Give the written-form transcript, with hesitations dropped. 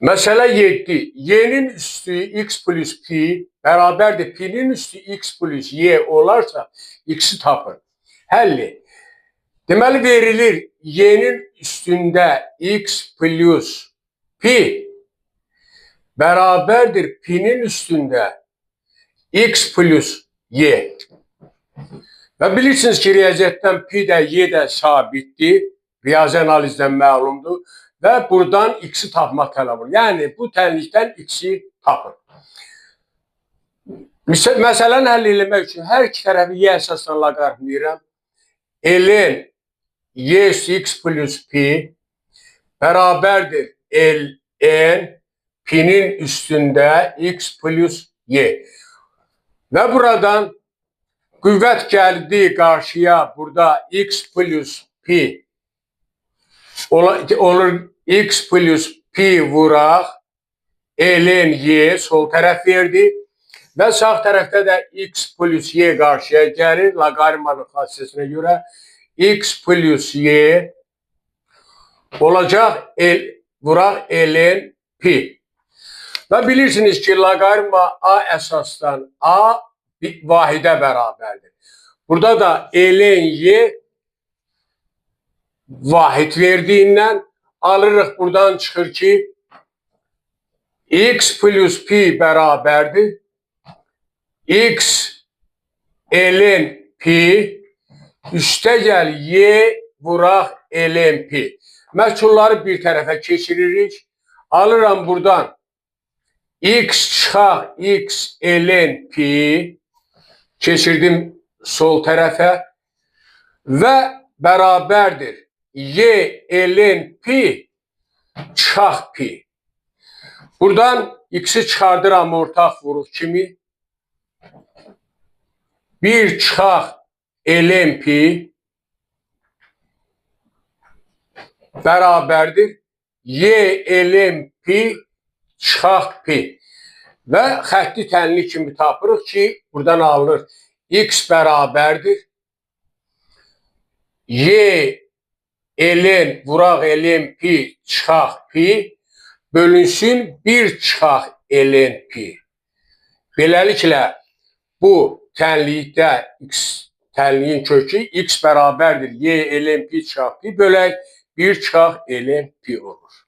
Məsələ 7. Y-nin üstü x plus pi bərabərdir. Pi-nin üstü x plus y olarsa x-i tapın. Həlli. Deməli verilir y-nin üstündə x plus pi bərabərdir pi-nin üstündə x plus y. Və bilirsiniz ki, riyaziyyatdan pi də y də sabitdir. Riyazi analizdən məlumdur. Və buradan x-i tapmaq tələb olunur. Yəni, bu tənlikdən x-i tapın. Məsələni həll eləmək üçün hər iki tərəfi y əsasdan loqaritmləyirəm. Ln y üstü x plus pi bərabərdir ln pi-nin üstündə x plus y. Və buradan qüvvət gəldi qarşıya, burada x plus pi olur x plus pi vuraq ln y sol tərəf verdi və sağ tərəfdə də x plus y qarşıya gəlir loqaritmanın xassəsinə görə x plus y olacaq L, vuraq ln pi. Və bilirsiniz ki, loqaritma a əsasdan a vahidə bərabərdir. Burada da ln y vahid verdiyindən alırıq, buradan çıxır ki x plus pi bərabərdir x ln pi üstəgəl y vuraq ln pi. Məchulları bir tərəfə keçiririk. Alıram buradan x çıxaq x ln pi keçirdim sol tərəfə və bərabərdir y ln pi çıxaq pi. Buradan x-i çıxardıram ortaq vuruq kimi. 1 çıxaq ln pi bərabərdir y ln pi çıxaq pi. Və xətti tənlik kimi tapırıq ki, buradan alınır x bərabərdir y ln vuraq ln pi çıxaq pi bölünsün 1 çıxaq ln pi. Beləliklə bu tənlikdə x tənliyin kökü x bərabərdir y ln pi çıxaq pi bölək 1 çıxaq ln pi olur.